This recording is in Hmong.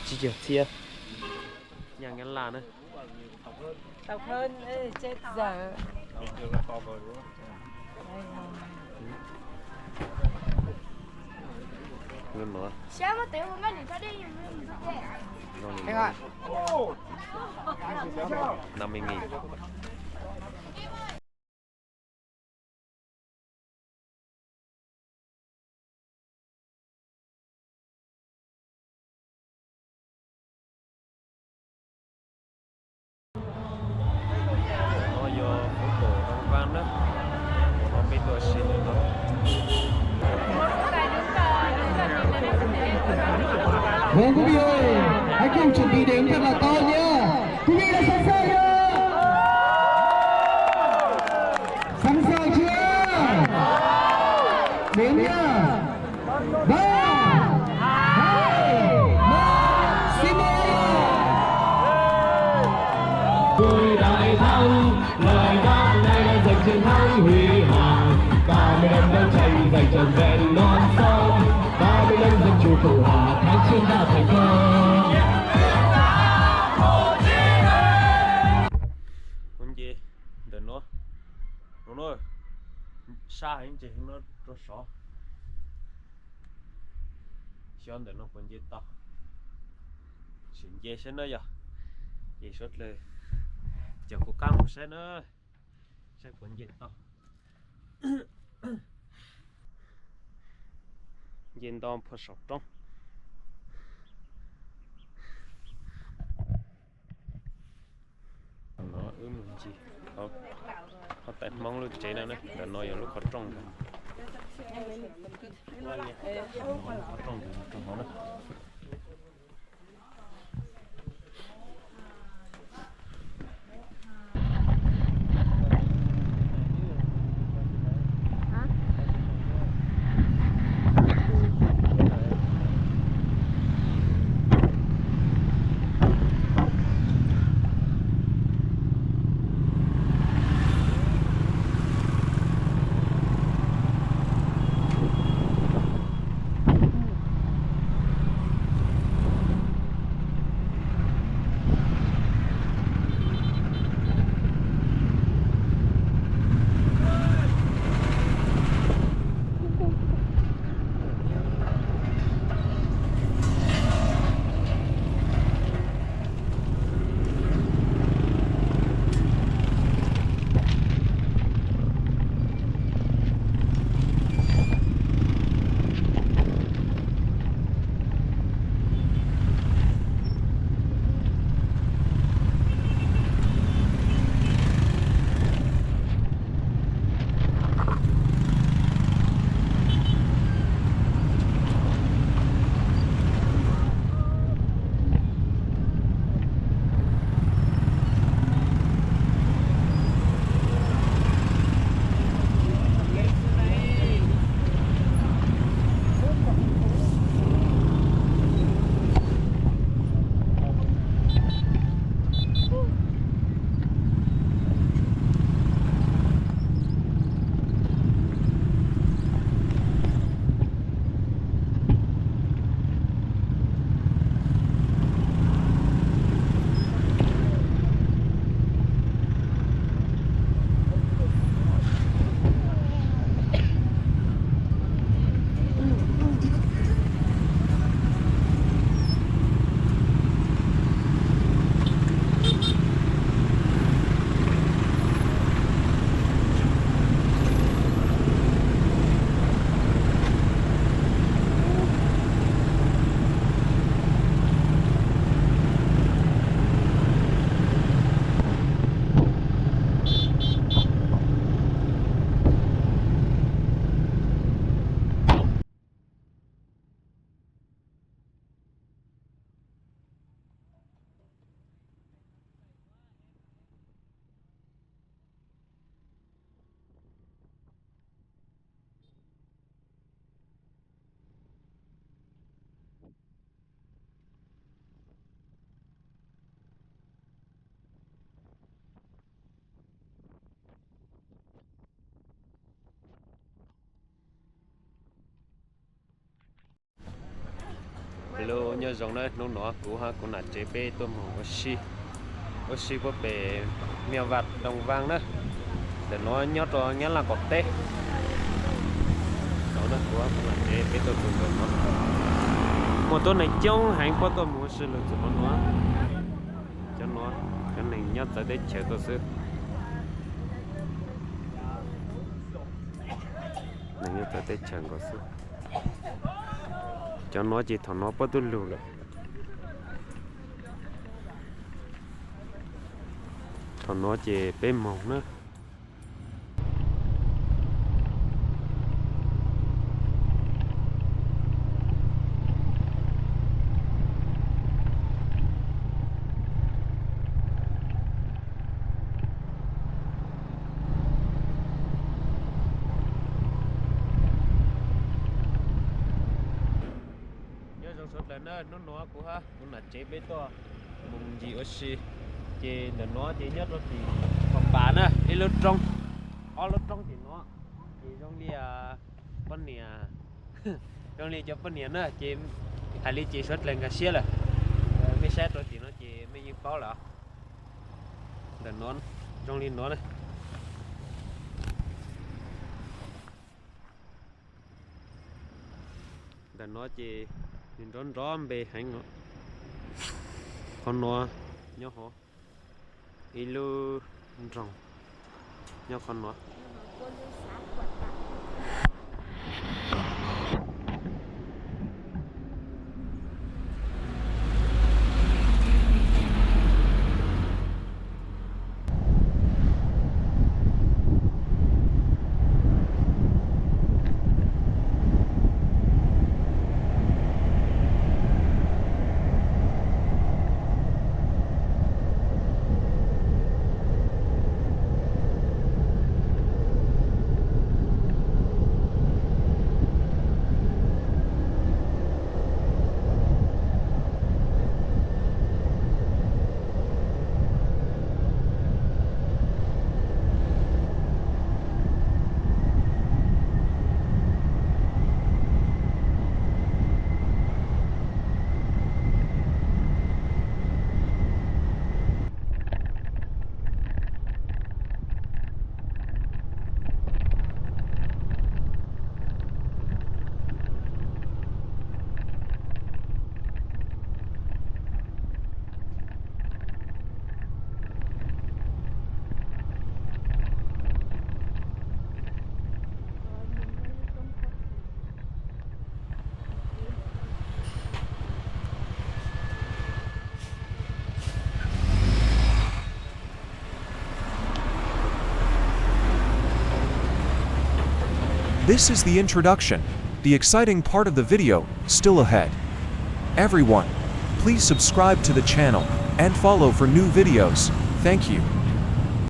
Tsib caug txhiab. Nyaj Nyab Laj na. Tau khawb, ê, chết dở. Nws no. Năm mươi nghìn. No yog Phố Cổ Đồng Văn na, no peb tuaj si ntawm no. Vâng, quý vị ơi, hãy cùng chuẩn bị đếm thật là to nhé. Quý vị đã sẵn sàng chưa? Sẵn sàng chưa? Đếm nha. Ba, hai, một, xin mời. Tôi đại thắng, lời đáp này là giành chiến thắng huy hoàng. Ba mươi năm đấu tranh giành trọn vẹn non sông. Ba mươi năm dân chủ cộng hòa tháng chiến đã thành công. Kuv nce ntawm no, no, sab heev ces no rau sov. Xyov ntawm no puas nce tau. Sim nce saib na yog. Ces suav dlawg cov kuv qab mus saib na, saib puas nce tau. Nce nto phua saum roob. No wb mus ncig hauv tais Hmoob lub tsev no na, ntawm no yog lub qhov rooj ntag. Lub qhov rooj ntawm no na. Hello, nyob zoo na, hnub no kuv hab kuv nam tsev peb tuaj moog ua si, ua si puab pem Mia Vaj Doo Vaaj na. Ntawm no nyob rua Nyab Laj qaum teb. Kuv hab kuv nam tsev peb tuaj txug ntawm no, muaj tuab neeg coob heev puab tuaj moog ua si lug txug qhov no. Cov no, cov neeg nyob txawv teb chaws tuaj xwb. Neeg nyob txawv teb chaws nkaus xwb. Cov no ces thaum no puab tuaj lug lawm. Thaum no ces peb moog na. Nyob zoo suav dlawg na, hnub no kuv hab kuv nam tsev peb tuaj moog ncig ua si, ces ntawm no ces nyob rua tim Phoos Pas na, ib lub roob, ob lub roob tim no, ces zoo li poj niam, zoo li cov poj niam na, ces hais li ces suav dlawg nkag siab lawm. Mej saib rua tim no ces mej yeej paub lawm. Ntawm no zoo li no na. Ntawm no ces nws nrov nrov npe heev os. Qhov no nyob hauv ib lub nroog nyob qhov no. This is the introduction. The exciting part of the video still ahead. Everyone, please subscribe to the channel and follow for new videos. Thank you.